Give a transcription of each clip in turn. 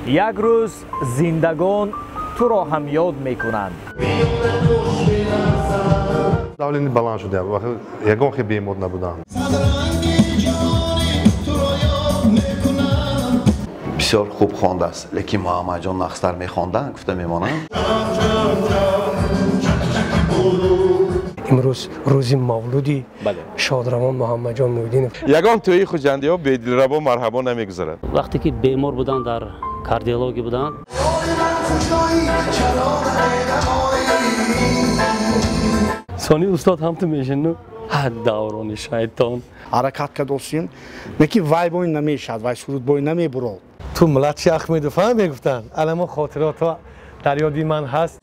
Як рӯз зиндагон туро ҳам ёд мекунанд. Давление баланд шуда, ягон хел бемор набудам. Бисёр хуб хондааст, лекин Муҳаммадҷон нақстар мехонданд, гуфта мемонам. Имрӯз рӯзи мавлуди шодравон Муҳаммадҷон Муҳиддинов. Ягон тӯйи хуҷандиҳо бедилрабо марҳабо намегузарад. Вақте ки бемор буданд, дар кардиология буданд. Сони устод ҳам ту мешину ҳад даврони шайтон. Ҳаракат кардосим, неки вай бой намешад, вай суруд бой намебурод. Ту младши Ахмедов ҳам мегуфтанд. Алама хотиротҳо дар ёди ман ҳаст.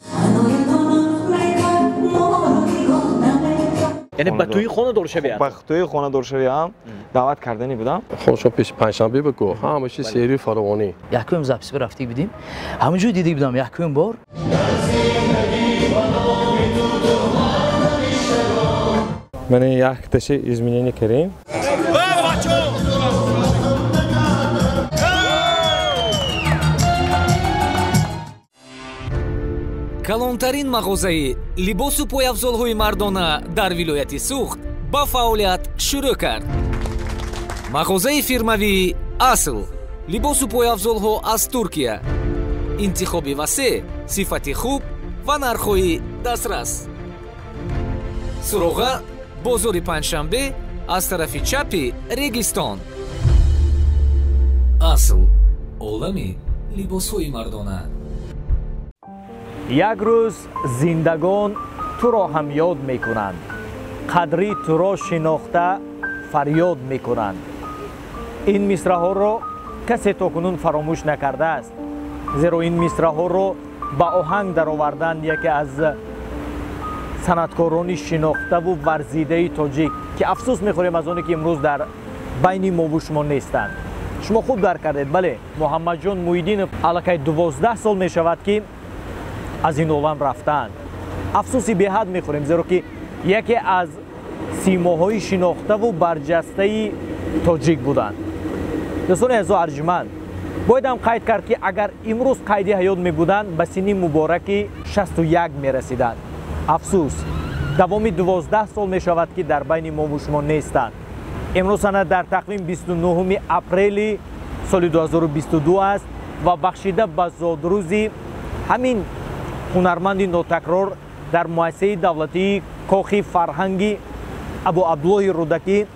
Яъне ба тӯи хонадор шавиям? Ба тӯи хонадор шавиям даъват кардани будам. Хоншо пеш панҷшанбе бигӯ, ҳама чиз сери фаровонӣ. Якум запис рафта будем. Ҳамон ҷо дида будам якум бор. Ман як таши изменение кардем. Калонтарин мағозаи либосу пойафзолҳои мардона дар вилояти Суғд ба фаъолият шурӯъ кард. Мағозаи фирмавии Асл, либосу пойафзолҳо аз Туркия, интихоби васеъ, сифати хуб ва нархҳои дастрас. Суроға: бозори Панҷшанбе аз тарафи чапи Регистон. Асл, олами либосҳои мардона. Як рӯз зиндагон туро ҳам ёд мекунанд, қадри туро шинохта фарёд мекунанд. Ин мисраҳоро касе то кунун фаромӯш накардааст, зеро ин мисраҳоро ба оҳанг даровардан яке аз санъаткорони шинохтаву варзидаи тоҷик, ки афсӯс мехӯрем аз оне ки имрӯз дар байни мову шумо нестанд. Шумо хуб дарк кардед, бале, Муҳаммадҷон Муҳиддинов аллакай 12 сол мешавад, ки аз ин олам рафтаанд. Афсӯси беҳад мехӯрем, зеро ки яке аз симоҳои шинохтаву барҷастаи тоҷик буданд. Дӯстони азизу арҷманд, бояд ҳам қайд кард, ки агар имрӯз қайди ҳаёт мебуданд, ба синни мубораки 61 мерасиданд. Афсӯс, давоми 12 сол мешавад, ки дар байни мову шумо нестанд. Имрӯз сана дар тақвим 29 апрели соли 2022 аст ва бахшида ба зодрӯзи ҳамин ҳунарманди нотакрор дар муассисаи давлатии Кохи фарҳанги Абу Абдуллоҳи Рӯдакӣ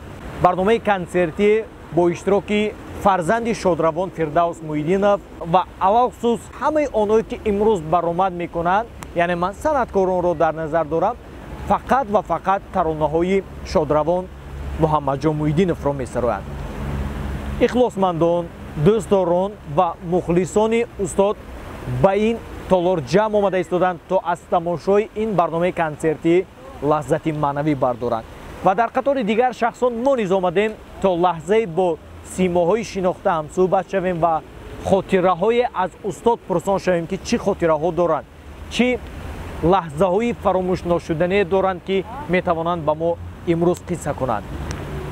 барномаи консертӣ бо иштироки фарзанди шодравон Фирдавс Муҳиддинов ва алалхусус ҳамаи онҳое, ки имрӯз баромад мекунанд, яъне ман санъаткоронро дар назар дорам, фақат ва фақат таронаҳои шодравон Муҳаммадҷон Муҳиддиновро месароянд. Ихлосмандон, дӯстдорон ва мухлисони устод ба ин толор ҷамъ омада истоданд, то аз тамошои ин барномаи консертӣ лаззати маънавӣ бардоранд. Ва дар қатори дигар шахсон мо низ омадем, то лаҳзае бо симоҳои шинохта ҳамсӯҳбат шавем ва хотираҳое аз устод пурсон шавем, ки чӣ хотираҳо доранд, чӣ лаҳзаҳои фаромӯшношудане доранд, ки метавонанд ба мо имрӯз қисса кунанд.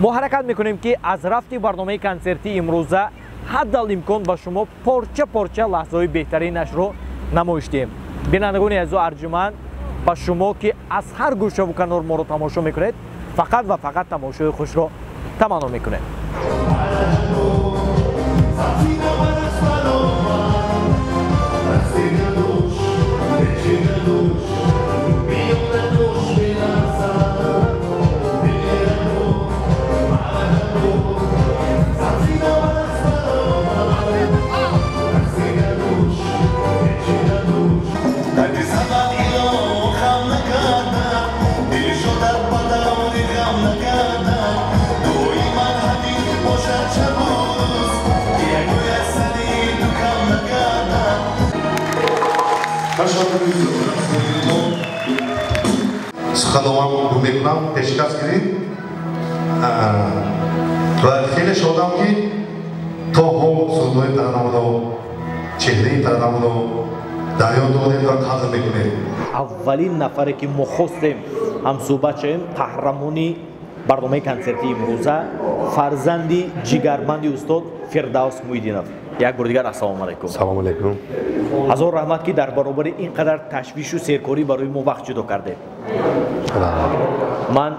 Мо ҳаракат мекунем, ки аз рафти барномаи консертии имрӯза ҳаддал имкон ба шумо порча-порча лаҳзаҳои беҳтаринашро намоиш диҳем. Бинандагони азизу арҷуманд, ба шумо, ки аз ҳар гӯшаву канор моро тамошо мекунед, фақат ва фақат тамошои хушро таманно мекунем. Сухановам мекунам, пешкаш кардед ва хеле шодам, ки то ҳол сурудҳои таранамудо, чеҳраи таранамудо дар ёд доред ва қадр мекунед. Аввалин нафаре, ки мо хостем ҳамсӯҳбат шавем, қаҳрамони барномаи консертии имрӯза, фарзанди ҷигарбанди устод Фирдавс Муҳиддинов. Як бор дигар ассалому алайкум. Салому алайкум. Ҳазор раҳмат, ки дар баробари ин қадар ташвишу серкорӣ барои мо вақт ҷудо кардед. Ман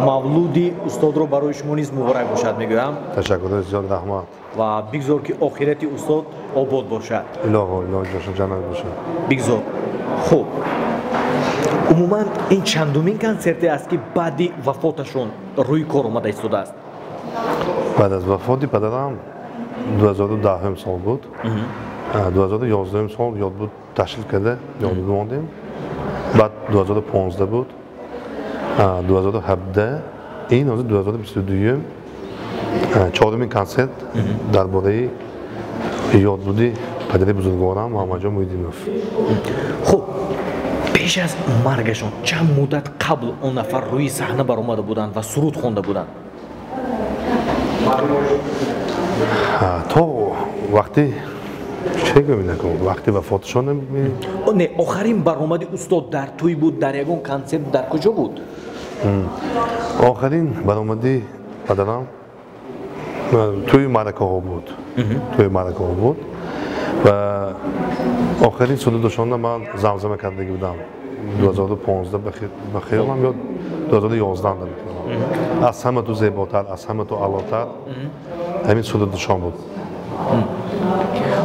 мавлуди устодро барои шумо низ муборак бошад мегӯям. Ташаккури зиёд, раҳмат. Ва бигзор, ки охирати устод обод бошад. Илоҳо, илоҳо, ҷошон ҷаннат бошад. Бигзор. Хуб, умуман ин чандумин консерте аст, ки баъди вафоташон рӯи кор омада истодааст? Баъд аз вафоти падарам 2010 сол буд. 2011 сол ёдбуд ташкил карда, ёдбуд мондем. Баъд 2015 буд, 2017, ин ҳозир 2022, чорумин консерт дар бораи ёдбуди падари бузургворам Муҳаммадҷон Муҳиддинов. Хуб, пеш аз маргашон чанд муддат қабл он нафар рӯи саҳна баромада буданд ва суруд хонда буданд? То вақти чӣ гӯем, вақти вафоташон? Не, охарин баромади устод дар тӯй буд, дар ягон консерт, дар куҷо буд? Охарин баромади падарам тӯи маъракаҳо буд, тӯи маъракаҳо буд ва охирин сурудашонро ман замзама кардагӣ будам 2015 ба хаёлам ё 2011 ба хаёлам. Аз ҳама ту зеботар, аз ҳама ту аълотар, ҳамин сурудашон буд.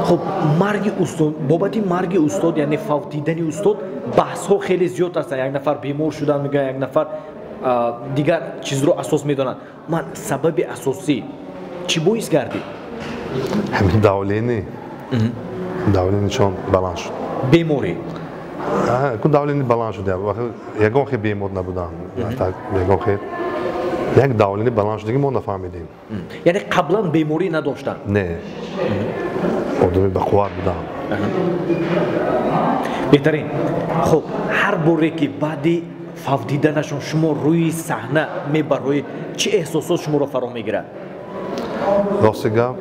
Хуб, марги устод, бобати марги устод, яъне фавтидани устод, баҳсҳо хеле зиёд ҳастанд. Як нафар бемор шудан мегӯяд, як нафар дигар чизро асос медонанд. Ман сабаби асосӣ чӣ боис гардид? Ҳамин давление баланд шуд. Беморӣ? Давление баланд шуд. Ягон хел бемор набудам, ягон хел як давление баланд шудагӣ мо нафаҳмидем. Яъне қаблан беморӣ надоштанд? Не, одами бақувват будам. Беҳтарин. Хуб, ҳар боре ки баъди фавтиданашон шумо рӯи саҳна мебароед, чӣ эҳсосот шуморо фаро мегирад? Рости гап,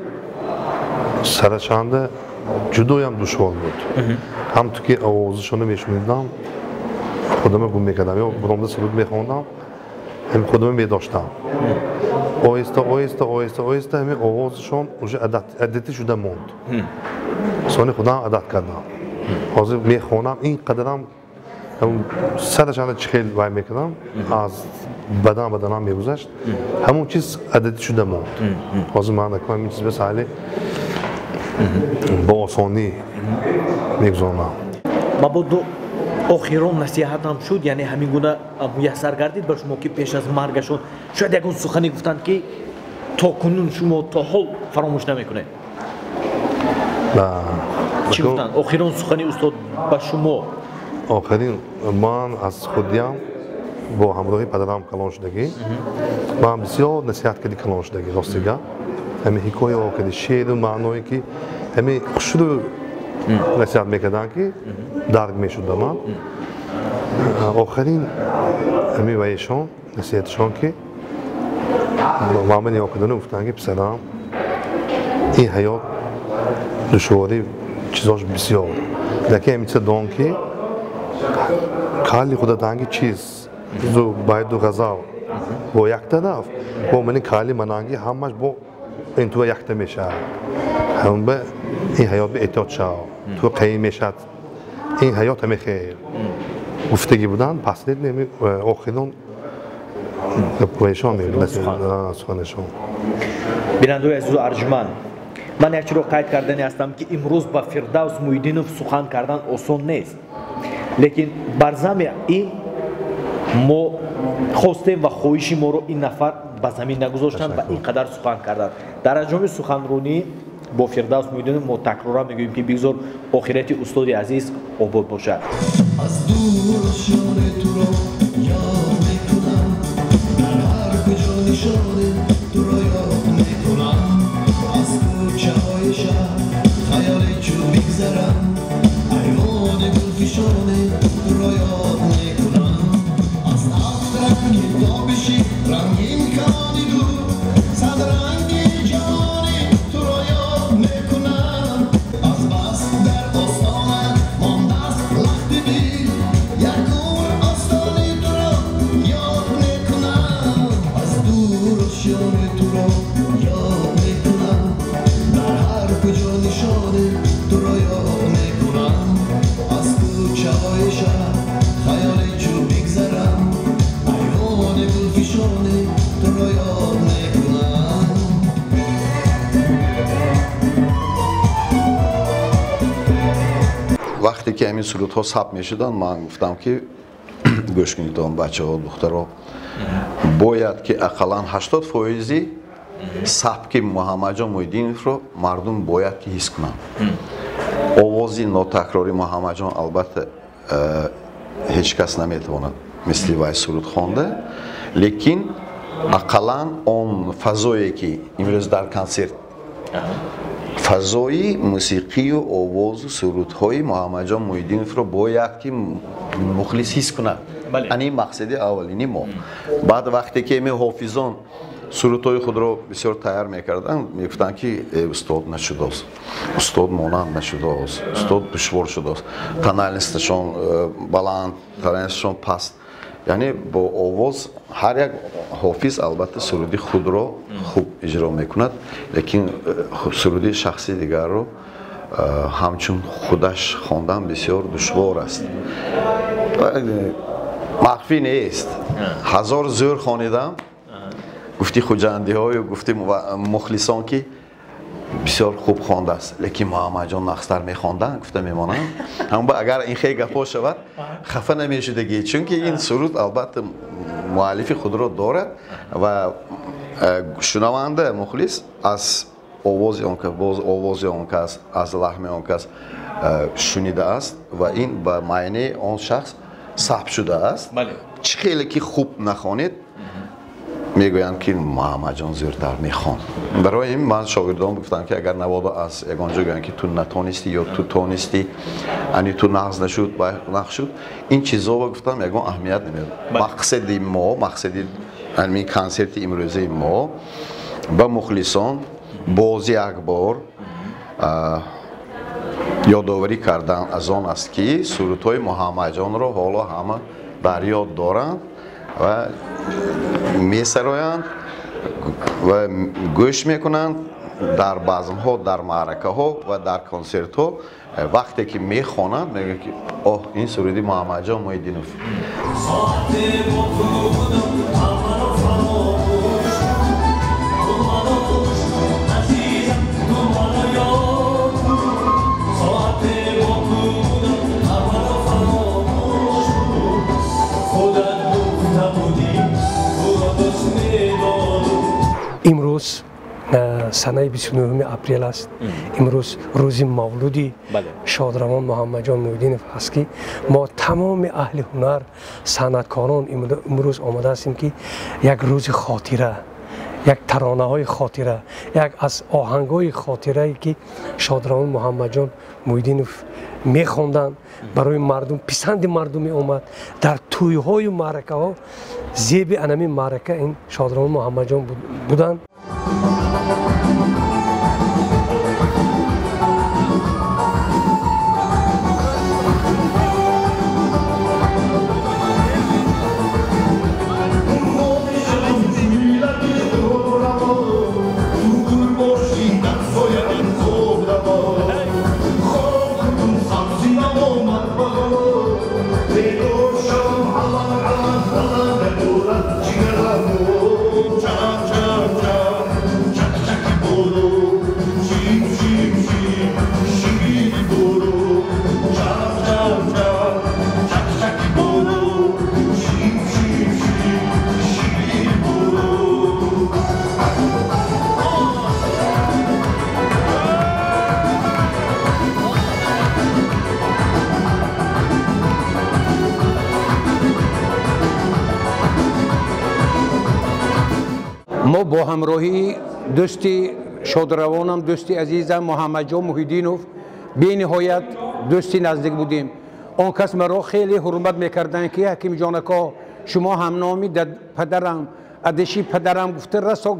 сарашанда ҷудоям душвор буд. Ҳамту ки овозашонро мешунидам, худама гум мекардам, ё буромда суруд мехондам, ҳами худама медоштам. Оҳиста, оҳиста, оҳиста, оҳиста ҳами овозашон уже адатӣ шуда монд. Сони худам адат кардам. Ҳозир мехонам, ин қадарам сарашанда чӣ хел вай мекардам, аз бадан баданам мегузашт, ҳамон чиз адатӣ шуда монд. Ҳозир ман ҳамин чиз бас ҳали бо осонӣ мегузаронам. Мабодо охирон насиҳатам шуд, яъне ҳамин гуна муяссар гардид ба шумо, ки пеш аз маргашон шояд ягон сухане гуфтанд, ки то кунун шумо то ҳол фаромӯш намекунед? Чӣ гуфтанд охирон сухани устод ба шумо? Охирин, ман аз худиям бо ҳамроҳи падарам калон шудагӣ, ман бисёр насиҳат карди калон шудагӣ. Рости гап, ҳамин ҳикояҳо карди, шеъру маъное ки ҳамин хушрӯ насиҳат мекарданд, ки дарк мешуд ба ман. Охирин ҳамин ваешон насиҳаташон ки ман нигоҳ кардану гуфтанд, ки писарам, ин ҳаёт душворӣ чизош бисёр, лекин ҳамин чиза дон, ки кали худаданги чиз байду ғазал бо як тараф, бо мани кали мананги ҳамаш бо ин ту якта мешавад. Ҳамин ба ин ҳаёт ба эҳтиёт шав, ту қаин мешавад, ин ҳаёт ҳаме хел гуфтагӣ буданд. Последний охирон ваешон суханашон. Бинандаои азизу арҷуманд, ман як чиро қайд кардани ҳастам, ки имрӯз ба Фирдавс Муҳиддинов сухан кардан осон нест, лекин бар зами ин мо хостем ва хоҳиши моро ин нафар ба замин нагузоштанд ва ин қадар сухан карданд. Дар анҷоми суханронӣ бо Фирдавс Муҳиддинов мо такроран мегӯем, ки бигзор охирати устоди азиз обод бошад. Аз дур ошёни туро ёд мекунам, дар ҳар куҷо нишони туро ёд мекунам, аз кӯчаҳои шаҳр хаёли чун бигзарам, айвони гулфишони туро ёд мекунам, аз ҳафт ранги тобиши рангин камони дур, сад ранги ҷаҳони туро ёд мекунам, аз бас дар остона мондааст лахти дил, як умр остони туро ёд мекунам, аз дур ошёни туро ёд мекунам, дар ҳар куҷо Вақте ки ҳамин сурудҳо сабт мешуданд, ман гуфтам ки гӯш кунед, он бачаҳо, духтаро, бояд ки ақаллан 80% сабки Муҳаммадҷон Муҳиддиновро мардум бояд ки ҳис кунанд. Овози нотакрори Муҳаммадҷон албатта ҳеҷ кас наметавонад мисли вай суруд хонда, лекин ақаллан он фазое ки имрӯз дар консерт фазои мусиқию овозу сурудҳои Муҳаммадҷон Муҳиддиновро бояд ки мухлис ҳис кунад. Ани мақсади аввалини мо. Баъд вақте ки ами ҳофизон сурудҳои худро бисёр тайёр мекарданд, мегуфтанд ки устод нашудааст, устод монанд нашудааст, устод душвор шудааст, тональносташон баланд, тональносташон паст. Яъне бо овоз ҳар як ҳофиз албатта суруди худро хуб иҷро мекунад, лекин суруди шахси дигарро ҳамчун худаш хондан бисёр душвор аст. Махфӣ нест, ҳазор зӯр хонидам, гуфти хуҷандиҳою гуфти мухлисон ки бисёр хуб хондааст, лекин Муҳаммадҷон нақстар мехонданд, гуфта мемонам. Ҳамба агар ин хел гапҳо шавад, хафа намешудагӣ, чунки ин суруд албатта муаллифи худро дорад ва шунаванда мухлис аз овози он кас, боз овози он кас, аз лаҳми он кас шунидааст ва ин ба маънии он шахс сабт шудааст. Чӣ хеле ки хуб нахонед, мегӯянд ки Муҳаммадҷон зӯртар мехонд. Барои ин ман шогирдон гуфтам ки агар наводо аз ягон ҷо гӯянд ки ту натонистӣ ё ту тонистӣ, ани ту нағз нашуд, нағз шуд, ин чизоро гуфтам ягон аҳамият намедод. Мақсади мо, мақсади ҳамин консерти имрӯзаи мо ба мухлисон боз як бор ёдоварӣ кардан аз он аст ки сурудҳои Муҳаммадҷонро ҳоло ҳама дар ёд доранд ва месароянд ва гӯш мекунанд дар базмҳо, дар маъракаҳо ва дар консертҳо. Вақте ки мехонанд, мегӯянд ки оҳ, ин суруди Муҳаммадҷон Муҳиддинов. Имрӯз санаи 29 апрел аст. Имрӯз рӯзи мавлуди шодравон Муҳаммадҷон Муҳиддинов аст ки мо тамоми аҳли ҳунар, санъаткорон имрӯз омода ҳастем ки як рӯзи хотира, як таронаҳои хотира, як аз оҳангҳои хотирае ки шодравон Муҳаммадҷон Муҳиддинов мехонданд, барои мардум писанди мардум меомад. Дар тӯйҳою маъракаҳо зеби анами маърака ин шодравон Муҳаммадҷон буданд. Мо бо ҳамроҳии дӯсти шодравонам, дӯсти азизам Муҳаммадҷон Муҳиддинов бениҳоят дӯсти наздик будем. Он кас маро хеле ҳурмат мекарданд ки ҳакимҷон ако, шумо ҳамноми падарам, адаши падарам гуфта расо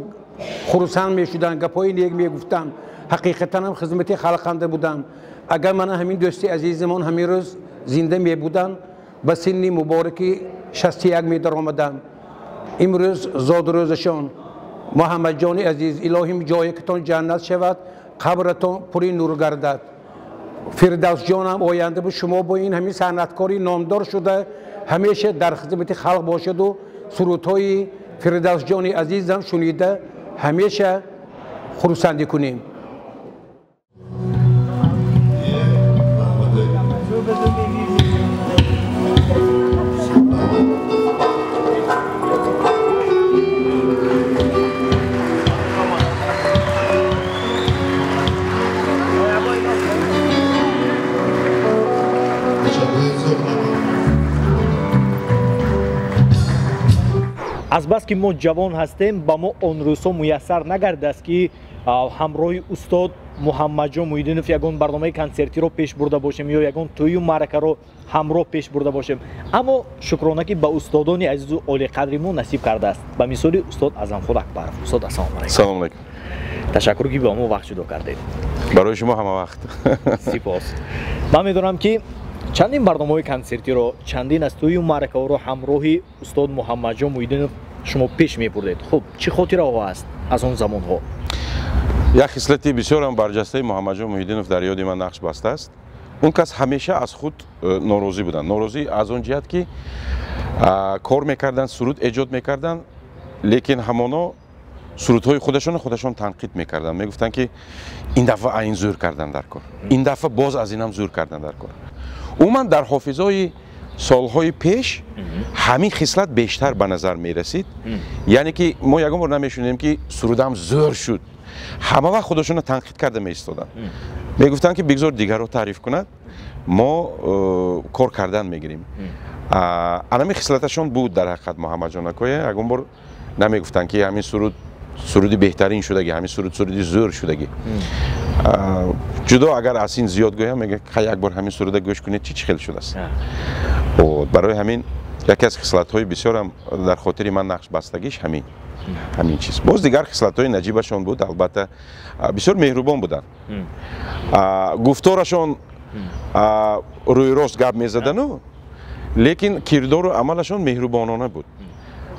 хурсанд мешуданд, гапҳои нек мегуфтанд. Ҳақиқатан ҳам хизмати халқанда буданд. Агар мана ҳамин дӯсти азизамон ҳамин рӯз зинда мебуданд, ба синни мубораки 61 медаромаданд. Имрӯз зодрӯзашон Муҳаммадҷони азиз, илоҳим ҷоякатон ҷаннат шавад, қабратон пури нур гардад. Фирдавсҷонам оянда бу шумо бо ин ҳамин санъаткори номдор шуда ҳамеша дар хизмати халқ бошаду сурудҳои Фирдавсҷони азизам шунида ҳамеша хурсандӣ кунем. Аз бас ки мо ҷавон ҳастем, ба мо он рӯзҳо муяссар нагардааст ки ҳамроҳи устод Муҳаммадҷон Муҳиддинов ягон барномаи консертиро пеш бурда бошем ё ягон тӯю маъракаро ҳамроҳ пеш бурда бошем. Аммо шукрона ки ба устодони азизу олиқадри мо насиб кардааст, ба мисоли устод Аъзамхон Акбаров. Устод, ассалому алайкум. Салому алайкум. Ташаккур ки ба мо вақт ҷудо кардед. Барои шумо ҳама вақт. Сипос. Ман медонам ки чандин барномаҳои консертиро, чандин аз тӯю маъракаҳоро ҳамроҳи устод Муҳаммадҷон Муҳиддинов шумо пеш мебурдед. Хуб, чӣ хотираҳо аст аз он замонҳо? Як хислати бисёрам барҷастаи Муҳаммадҷон Муҳиддинов дар ёди ман нақш бастааст. Он кас ҳамеша аз худ норозӣ буданд. Норозӣ аз он ҷиҳат ки кор мекарданд, суруд эҷод мекарданд, лекин ҳамоно сурудҳои худашонро худашон танқид мекарданд. Мегуфтанд ки ин дафъа айн зӯр кардан дар кор, ин дафъа боз аз инам зӯр кардан дар кор. Умуман дар ҳофизои солҳои пеш ҳамин хислат бештар ба назар мерасид. Яъне ки мо ягон бор намешунидем ки сурудам зӯр шуд. Ҳама вақт худашонро танқид карда меистоданд. Мегуфтанд ки бигзор дигарро таъриф кунад, мо кор кардан мегирем. Анами хислаташон буд дар ҳақиқат Муҳаммадҷон акоя. Ягон бор намегуфтанд ки ҳамин суруд суруди беҳтарин шудагӣ, ҳамин суруд суруди зӯр шудагӣ. Ҷудо агар аз ин зиёд гӯям, мегӯяд як бор ҳамин суруда гӯш кунед, чӣ хел шудааст. Барои ҳамин яке аз хислатҳои бисёрам дар хотири ман нақш бастагиш ҳамин чиз. Боз дигар хислатҳои наҷибашон буд, албатта бисёр меҳрубон буданд. Гуфторашон рӯйрост гап мезадану, лекин кирдору амалашон меҳрубонона буд.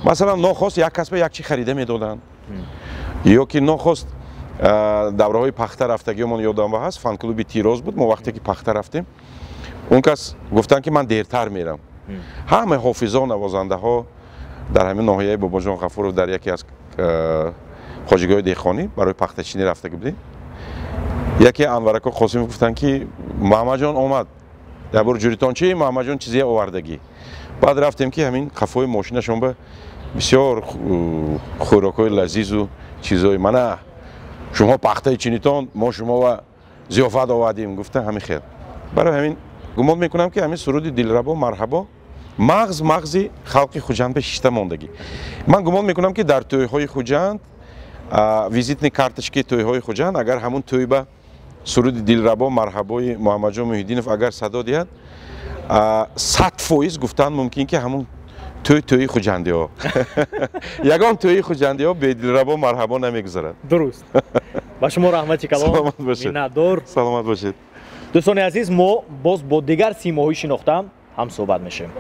Масалан, нохост як касба як чи харида медоданд, ё ки нохост давраҳои пахта рафтагиёмон ёдам ба ҳаст, фан-клуби Тироз буд. Мо вақте ки пахта рафтем, он кас гуфтанд ки ман дертар мерам. Ҳама ҳофизо, навозандаҳо дар ҳамин ноҳияи Бобоҷон Ғафуров дар яке аз хоҷагиҳои деҳқонӣ барои пахтачинӣ рафтагӣ будем. Яке Анварако Қосимов гуфтанд ки Муҳаммадҷон омад, як бор ҷуритон чи Муҳаммадҷон чизе овардагӣ. Баъд рафтем ки ҳамин қафои мошинашон ба бисёр хӯрокҳои лазизу чизҳои мана шумо пахтаи чинитон, мо шуморо зиёфат овардем, гуфта ҳамин хел. Барои ҳамин гумон мекунам ки ҳамин суруди Дилрабо марҳабо мағзи халқи Хуҷанд ба шишта мондагӣ. Ман гумон мекунам ки дар тӯйҳои Хуҷанд, визитни карточки тӯйҳои Хуҷанд, агар ҳамун тӯй ба суруди Дилрабо марҳабои Муҳаммадҷон Муҳиддинов агар садо диҳад, 100% гуфтан мумкин ки ҳамун тӯй тӯйи хуҷандиҳо. Ягон тӯйи хуҷандиҳо бе Дилрабо марҳабо намегузарад. Дуруст. Ба шумо раҳмати калон, миннатдор. Саломат бошед. Дӯстони азиз, мо боз бо дигар симоҳои шинохтаам ҳам суҳбат мешавем.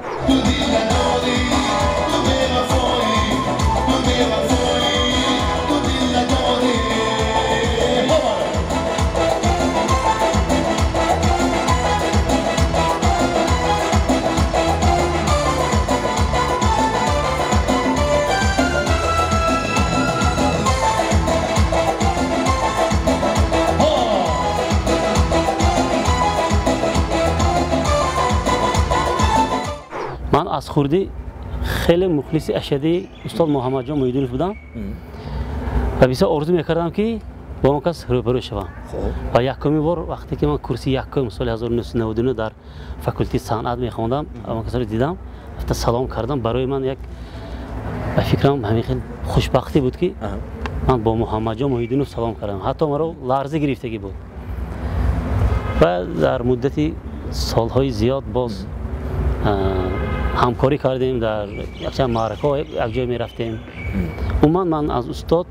Ман аз хурдӣ хеле мухлиси ашадии устод Муҳаммадҷон Муҳиддинов будам ва бисёр орзу мекардам ки бо он кас рӯбарӯ шавам. Ва якумин бор вақте ки ман курси якум соли 1999 дар факултети санъат мехондам, он касро дидам, рафта салом кардам. Барои ман як ба фикрам ҳамин хел хушбахтӣ буд ки ман бо Муҳаммадҷон Муҳиддинов салом кардам. Ҳатто маро ларза гирифтагӣ буд. Ва дар муддати солҳои зиёд боз ҳамкорӣ кардем, дар якчанд маъракаҳо якҷой мерафтем. Умуман ман аз устод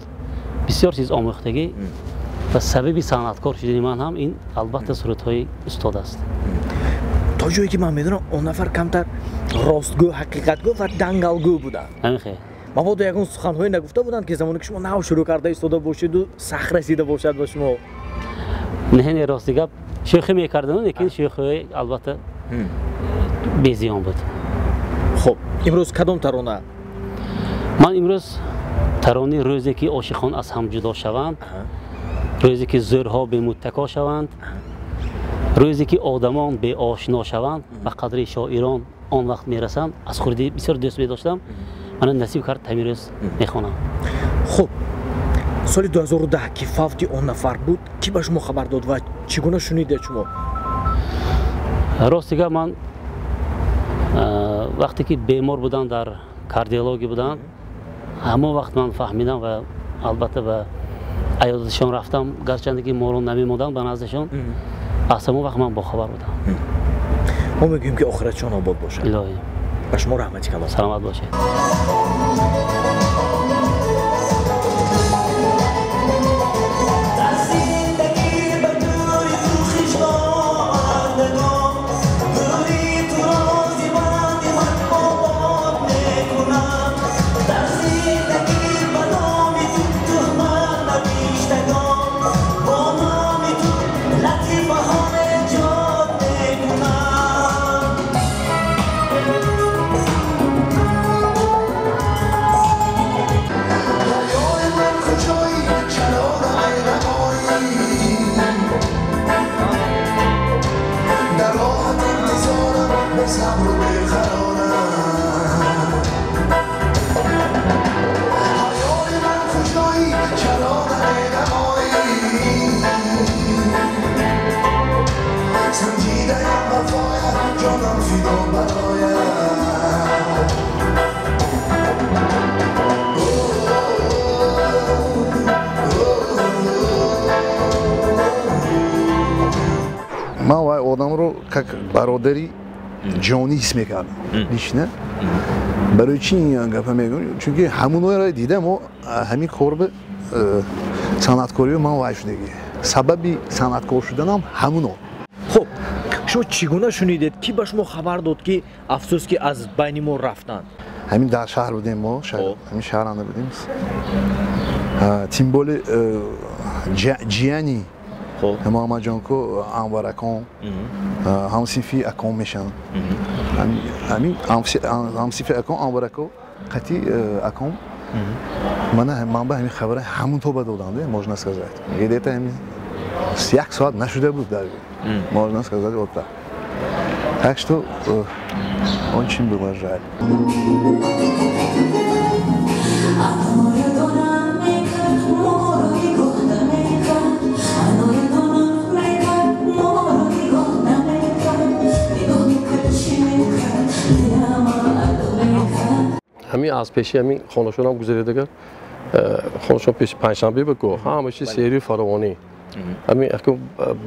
бисёр чиз омӯхтагӣ ва сабаби санъаткор шудани ман ҳам ин албатта сурудҳои устод аст. То ҷое ки ман медонам, он нафар камтар ростгӯ, ҳақиқатгӯ ва дангалгӯ буданд. Ҳамин хел. Мабодо ягон суханҳое нагуфта буданд ки замоне ки шумо нав шурӯъ карда истода бошеду сахт расида бошад ба шумо? Не, рости гап шӯхӣ мекардам, лекин шӯхиҳои албатта безиён буд. Хуб, имрӯз кадом тарона? Ман имрӯз таронаи рӯзе ки ошиқон аз ҳам ҷудо шаванд, рӯзе ки зӯрҳо бемуттако шаванд, рӯзе ки одамон беошно шаванд, ба қадри шоирон он вақт мерасанд. Аз хурдӣ бисёр дӯст медоштам, мана насиб кард ҳамин рӯз мехонам. Хуб, соли 2010 ки фавти он нафар буд, кӣ ба шумо хабар дод ва чӣ гуна шунидед шумо? Рости гап, ман вақте ки бемор будам, дар кардиология будам, Ҳамон вақт ман фаҳмидам ва албатта ба аёдатшон рафтам, гарчанде ки моро намемоданд ба наздашон, аз ҳамон вақт ман бохабар будам. Мо мегӯем ки охиратшон обод бошад. Илоҳӣ. Ба шумо раҳмати калон. Саломат бошед. Ман вай одамро как бародари ҷонӣ ҳис мекардам лично. Барои чӣ ин гапа мегӯям? Чунки ҳамонҳоро дида мо ҳамин корби санъаткориро ман вай шудагӣ. Сабаби санъаткор шуданам ҳамуно. Хуб, шумо чӣ гуна шунидед? Кӣ ба шумо хабар дод, ки афсӯс ки аз байни мо рафтанд? Ҳамин дар шаҳр будем мо, ҳамин шаҳранда будем. Тем более ҷияни Муҳаммадҷонко Анваракон ҳамсинфи акон мешаванд. Ҳамин ҳамсинфи акон Анварако қатъи акон ман ба ҳамин хабара ҳамун то ба доданд, можно сказать. Где-то ҳамин як соат нашуда буд дар, можно сказать, вот так. Так что очень было жаль. Ҳамин аз пеши ҳамин хонашонам гузаридагар, хонашон пеши панҷшанбе баку, ҳамаи сери фаровонӣ. Ҳамин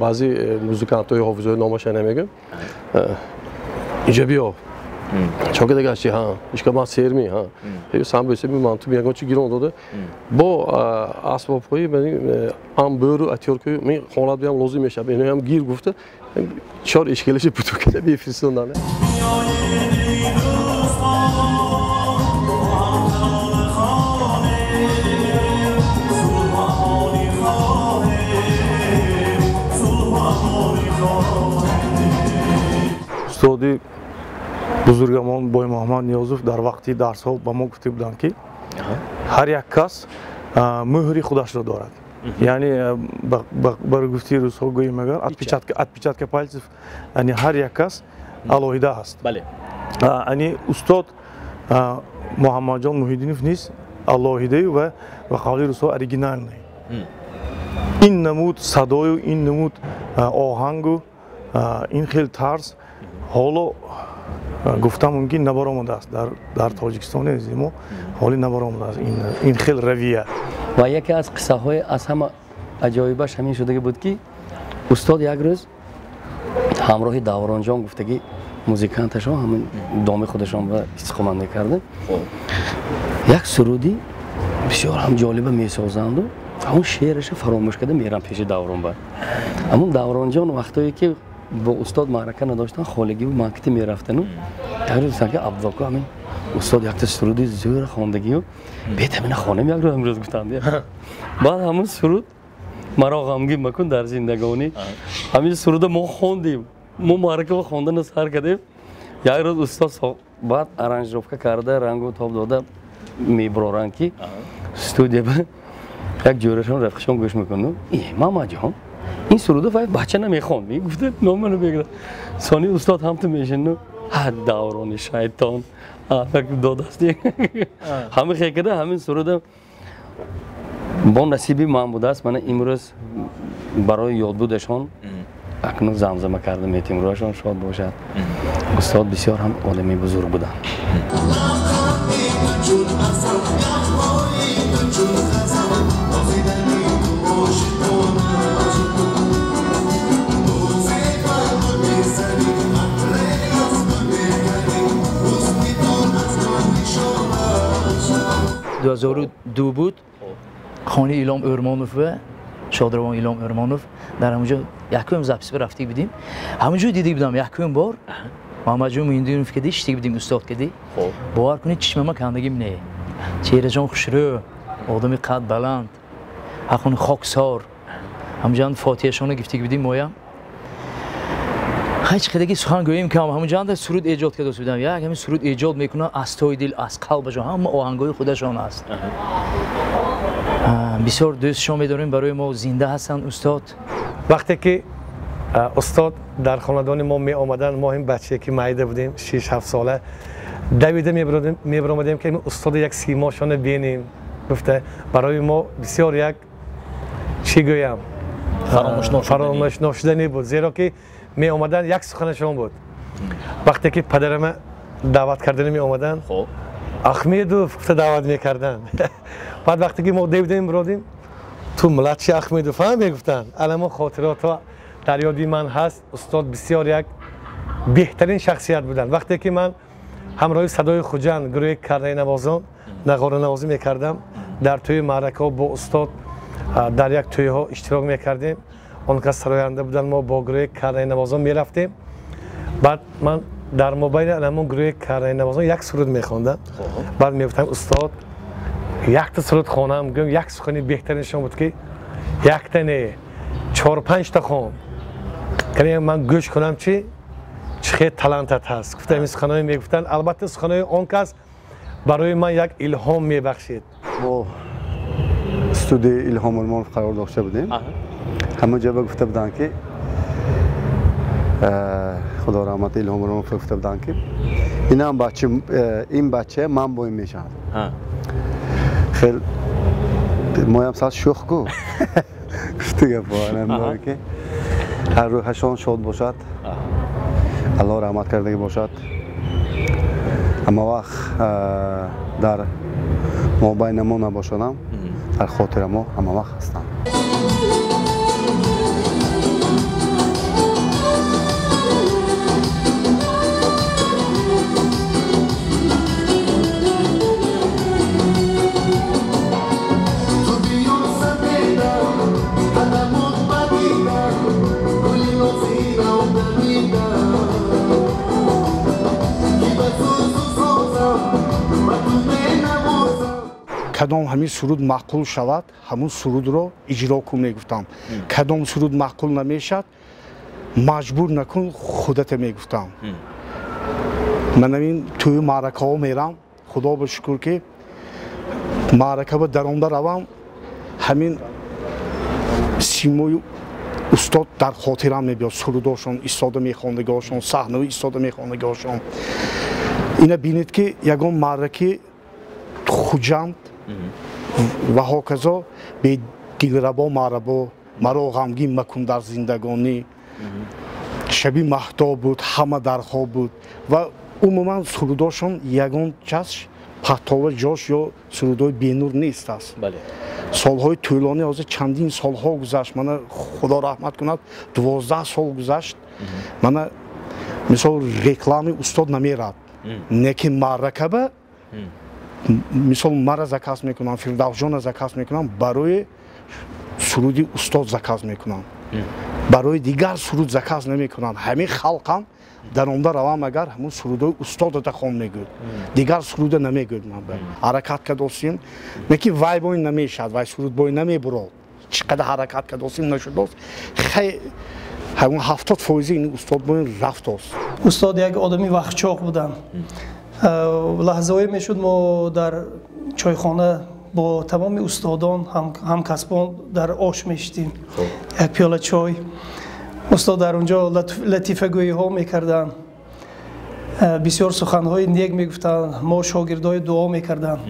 баъзе музикантҳои ҳофизои номаша намегӯм. Инҷа биё. Чо када гашти, ҳа, ишка ман серми, ҳа. Самбӯса би ман ту ягон чи гирон дода. Бо асбобҳои амбӯру атёркӯ мин хонат биям лозим мешавад. Иноям гир гуфта, чор ишкелаши путу када бифиристондан. Устоди бузургамон Бой Муҳаммад Ниёзов дар вақти дарсҳо ба мо гуфта буданд, ки ҳар як кас мӯҳри худашро дорад. Яъне бар гуфти русҳо гӯем агар отпечатка пальцев, яъне ҳар як кас алоҳида ҳаст. Яъне устод Муҳаммадҷон Муҳиддинов низ алоҳидаю ва ба қавли русҳо оригинальный. Ин намуд садою, ин намуд оҳангу, ин хел тарз ҳоло гуфта мумкин набаромадааст дар Тоҷикистони азизи мо, ҳоли набаромадааст ин хел равия. Ва яке аз қиссаҳои аз ҳама аҷоибаш ҳамин шудаги буд, ки устод як рӯз ҳамроҳи Давронҷон гуфтаги музиканташон ҳамин доми худашон ба истиқомат мекарда, як суруди бисёр ҳам ҷолиба месозанду ҳамон шеъраша фаромӯш карда мерам пеши Даврон ба. Ҳамон Давронҷон вақтое ки бо устод маърака надоштан, холигиву манкити мерафтану як рӯз гуфтанд, ки Абдуллоко, ҳамин устод якта суруди зӯра хондагию бетамина хонем як рӯз имрӯз гуфтанд. Баъд ҳамон суруд маро ғамгин макун дар зиндагонӣ, ҳамин суруда мо хондем, мо маъракаро хондана сар кардем. Як рӯз устод баъд аранжировка карда, рангу тоб дода мебароранд, ки студия ба як ҷӯрашон рафиқшон гӯш мекунад. Мамаҷон, ин суруда вай бача намехонд, гуфта номаро мегирад. Сони устод ҳам ту мешину, ҳа даврони шайтон додааст. Ҳамин хел карда ҳамин суруда бо насиби ман будааст. Мана имрӯз барои ёдбудашон акнун замзама карда метем. Рӯҳашон шод бошад. Устод бисёр ҳам одами бузург буданд. چون عسل، گپ‌های تو چون غزل، نازیدنی تو عاشقانه. بوسه بر گل می‌زنی، عطر از گل می‌کنی، حسن تو از گل نشانه. 2002 بود، خانه ایلام ارمانوف و شادروان ایلام ارمانوف در همونجا یکم запись рафтик будем. Ҳамонҷо дида будам якум бор Муҳаммадҷон Муҳиддинов кади шитик будем устод кади. Бовар кунед, чишмама кандагим не. Чеҳраҷон хушрӯ, одами қад баланд, ҳақун хоксор. Ҳамонҷо фотиҳашона гифтик будем моям. Ҳеҷ қадаги сухан гӯем кам. Ҳамонҷо суруд эҷод карда будам. Як ҳамин суруд эҷод мекунад аз тои дил, аз қалбашон, ҳама оҳангҳои худашон аст. Бисёр дӯстшон медорем, барои мо зинда ҳастанд устод. Вақте ки устод дар хонадони мо меомаданд, мо ҳам бачае ки майда будем, 6-7 сола, давида мебаромадем ки устоди як симошонро бинем. Гуфта барои мо бисёр як чӣ гӯям, фаромӯшношуданӣ буд, зеро ки меомаданд як суханашон буд. Вақте ки падарама даъват кардани меомаданд, Ахмедов гуфта даъват мекарданд. Баъд вақте ки мо давидем биродем, ту младший Ахмедов ҳам мегуфтанд. Аламо хотиротҳо дар ёди ман ҳаст. Устод бисёр як беҳтарин шахсият буданд. Вақте ки ман ҳамроҳи садои Хуҷанд гурӯҳи карнайнавозон нағоранавозӣ мекардам, дар тӯи маъракаҳо бо устод дар як тӯйҳо иштирок мекардем. Он кас сароянда буданд, мо бо гурӯҳи карнайнавозон мерафтем. Баъд ман дар мобайни ҳамон гурӯҳи карнайнавозон як суруд мехондам. Баъд мегуфтам устод якта суруд хонам, гӯям як сухани беҳтариншон буд ки якта не, 4-5 та хон, яъне ман гӯш кунам чи хел талантат ҳаст. Гуфта ин суханое мегуфтанд. Албатта суханои он кас барои ман як илҳом мебахшид. Бо студияи Илҳом Урмонов қарор дошта будем. Ҳама ҷо гуфта буданд ки худо раҳмат Илҳом Урмонов гуфта буданд ки инам бача, ин бача ман боим мешавад. Хел моям сал шӯх ку гуфта гапо ки ҳар рӯҳашон шод бошад, Аллоҳ раҳмат кардагӣ бошад. Ҳама вақт дар мобайна мо набошадам, дар хотира мо ҳама вақт ҳастанд. Кадом ҳамин суруд маъқул шавад, ҳамун сурудро иҷро кун мегуфтам. Кадом суруд маъқул намешавад, маҷбур накун худата мегуфтам. Ман ҳамин тӯи маъракаҳо мерам, худо ба шукр ки маърака ба даромда равам, ҳамин симои устод дар хотирам мебиёд, сурудошон истода мехондагиҳошон, саҳнаи истода мехондагиҳошон. Ина бинед ки ягон маъраки Хуҷанд ва ҳоказо бе дилрабо марабо, маро ғамгин макун дар зиндагонӣ, шаби маҳтоб буд, ҳама дар хоб буд ва умуман сурудошон ягон час паттова ҷош ё сурудои бенур нест аст. Солҳои тӯлонӣ, ҳозир чандин солҳо гузашт, мана худо раҳмат кунад, 12 сол гузашт. Мана мисол реклами устод намерад, не ки маъракаба мисол мара заказ мекунам, Фирдавсҷона заказ мекунам, барои суруди устод заказ мекунам, барои дигар суруд заказ намекунам. Ҳамин халқам даромда равам, агар ҳамун сурудои устодата хон мегӯяд, дигар суруда намегӯяд. Ман ҳаракат кардосим, не ки вай бой намешавад, вай суруд бой намебурод. Чӣ қадар ҳаракат кардосим нашудост, хай ҳамун 70% ин устод бой рафтост. Устод як одами вақтчоқ буданд. Лаҳзаҳое мешуд мо дар чойхона бо тамоми устодон, ҳамкасбон дар ош мешидем, як пиёла чой. Устод дар онҷо латифагӯиҳо мекарданд, бисёр суханҳои нек мегуфтанд, мо шогирдҳои дуо мекарданд.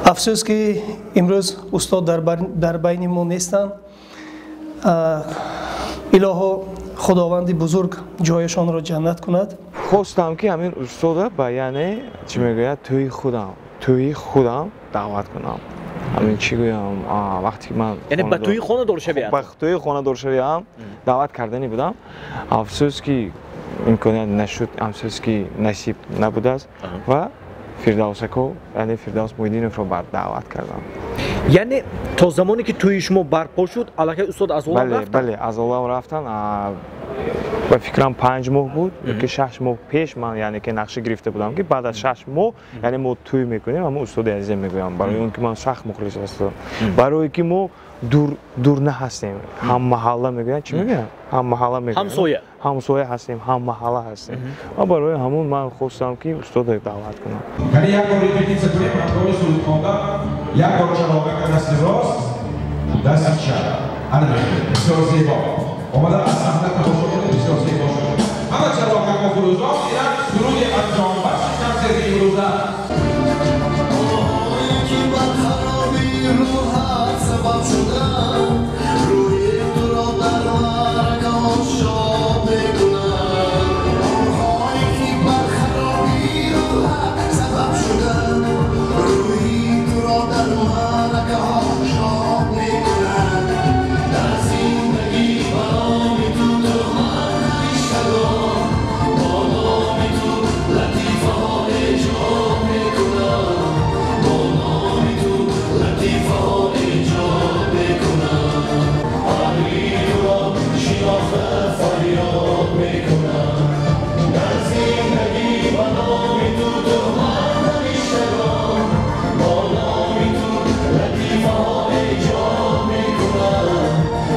Афсӯс ки имрӯз устод дар байни мо нестанд. Илоҳо худованди бузург ҷояшонро ҷаннат кунад. Хостам ки ҳамин устода ба яъне чӣ мегӯяд тӯи худам даъват кунам. Ҳамин чӣ гӯям, вақте ки ман яъне ба тӯи хонадоршавиам, ба тӯи хонадоршавиам даъват кардани будам. Афсӯс ки имконият нашуд, афсӯс ки насиб набудааст ва Фирдавсако, яъне Фирдавс Муҳиддиновро бар даъват кардам. Яъне то замоне ки тӯи шумо барпо шуд, аллакай устод аз олам рафтанд? Бале, аз олам рафтанд. Ба фикрам 5 моҳ буд ё ки 6 моҳ пеш ман яъне ки нақша гирифта будам ки баъд аз 6 моҳ яъне мо тӯй мекунем, аммо устоди азизам мегӯям, барои он ки ман сахт мухлис ҳастам, барои ки мо дур на ҳастем, ҳам маҳалла мегӯянд, чӣ мегӯянд? Ҳам маҳалла мегӯянд, ҳамсоя ҳастем, ҳам маҳалла ҳастем. Ва барои ҳамон ман хостам ки устодро даъват кунам. Яъне як бор репетитсия кунем, ҳангоми суруд хондан як бор чароғака дасти рост, дасти чап. Ана мехӯрем. Бисёр зебо. Омада аз саҳна тамошо кунед, бисёр зебо шуд. Ҳама чароғако фурӯзон, инак суруди анҷомбахши консерти имрӯза. Ки бар хароби рӯҳат сабаб шудам, рӯҳи туро дар маргам шод мекунам. Онҳое ки бар хароби рӯҳат сабаб шудам, рӯҳи туро дар маргам шод мекунам. Дар зиндагӣ ба номи ту туҳмат навиштагон, бо номи ту латифаҳо эҷод мекунам, бо номи ту латифаҳо эҷод мекунам. Қадри туро шинохта фарёд мекунам. Дар зиндагӣ ба номи ту туҳмат навиштагон, бо номи ту латифаҳо эҷод мекунам,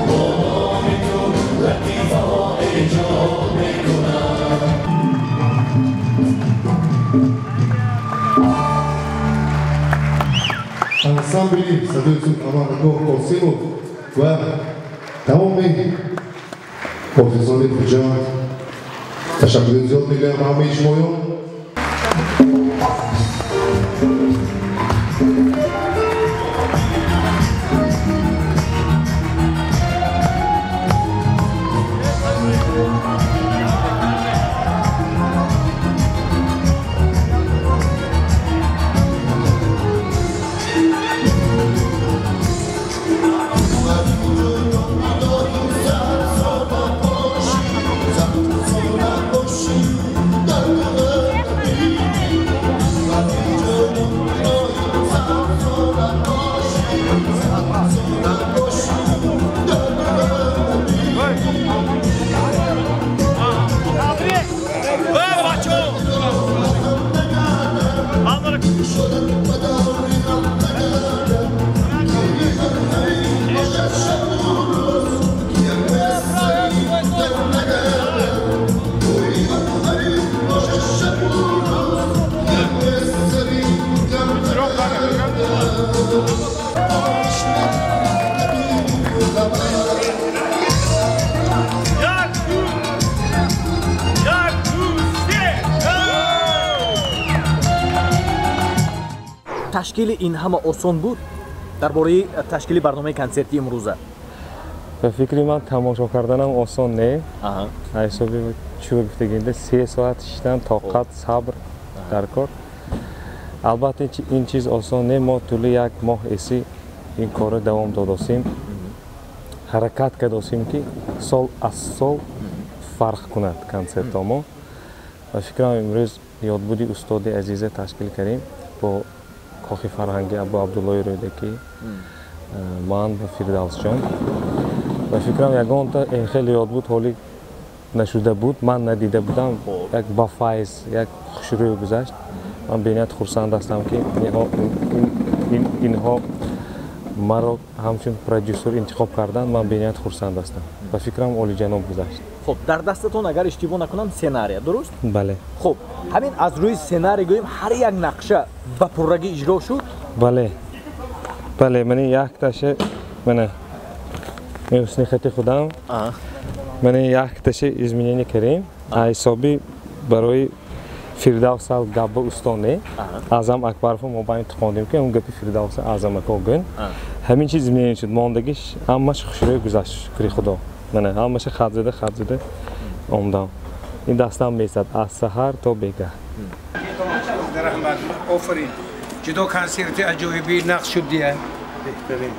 бо номи ту латифаҳо эҷод мекунам. Ансамбли садои суд Аманатулло Қосимов ва тамоми ҳофизони Хуҷанд ташаккури зиёд мегӯям ҳамаи шумоён. Ташкили ин ҳама осон буд? Дар бораи ташкили барномаи консерти имрӯза. Ба фикри ман тамошо карданам осон не. Ҳисоби чӯ гуфтагинда 3 соат шиштан, тоқат, сабр дар кор. Албатта ин чиз осон не. Мо тӯли як моҳ эси ин корро давом додосем, ҳаракат кардосем ки сол аз сол фарқ кунад консертҳо мо. Ба фикрам имрӯз ёдбуди устоди азиза ташкил кардем бо кохи фарҳанги Абу Абдуллои Рӯдакӣ, ман ва Фирдавсҷон. Ба фикрам ягонта хеле ёдбуд ҳоли нашуда буд, ман надида будам. Як ба файз, як хушрӯй гузашт. Ман бениҳоят хурсанд ҳастам ки инҳо маро ҳамчун продюсер интихоб карданд. Ман бениҳоят хурсанд ҳастам. Ба фикрам олиҷаноб гузашт. Хуб, дар дастатон агар иштибоҳ накунам сценария, дуруст? Бале. Хуб, ҳамин аз рӯи сценарий гӯем ҳар як нақша ба пуррагӣ иҷро шуд? Бале. Бале, мани якташа мана ҳусни хати худам. Мани якташа изменение кардем. Ҳисоби барои Фирдавс гапба устоне. Аъзам Акбаров мо ба ин хондем ки он гапи Фирдавс Аъзам ако гӯн. Ҳамин чиз изменение шуд. Мондагиш ҳамаш хушрӯй гузашт, шукри Худо. Мана ҳамаша хат зада омдам. Ин дастам меистад аз саҳар то бегаҳ. Раҳмат, офарин, ҷудо консерти аҷоибӣ нақш шуд дия. Беҳтарин.